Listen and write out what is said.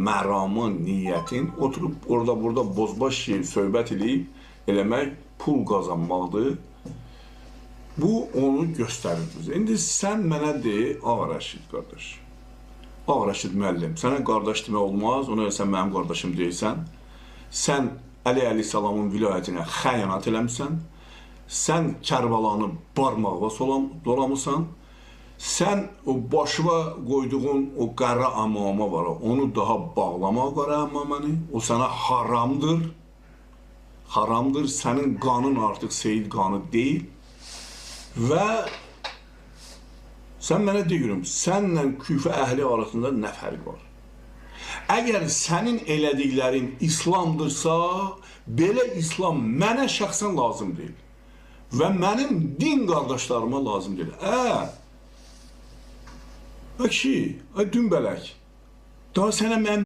məramın, niyyətin oturub orada burada bozbaş şey söhbət eləyib eləmək, pul qazanmaqdır. Bu onu göstərir bizə. İndi sən mənə de, Ağa Rəşid qardaş, Ağa Rəşid müəllim, sənə qardaş demək olmaz, ona görə sən mənim qardaşım deyilsən. Sən Əli əleyhissalamın vilayətinə xəyanət eləmisən, sən Kərbəlanı barmaqla dolamısan, sən o başına qoyduğun o qara əmamə var, onu daha bağlama qara əmaməni, o sənə haramdır, haramdır, sənin qanın artıq Seyid qanı deyil və sən mənə deyirəm, sənlə Küfə əhli arasında nə fərq var? Əgər sənin elədiklərin İslamdırsa, belə İslam mənə şəxsən lazım deyil və mənim din qardaşlarıma lazım deyil. Ə kişi, ə dümbələk, daha sənə mən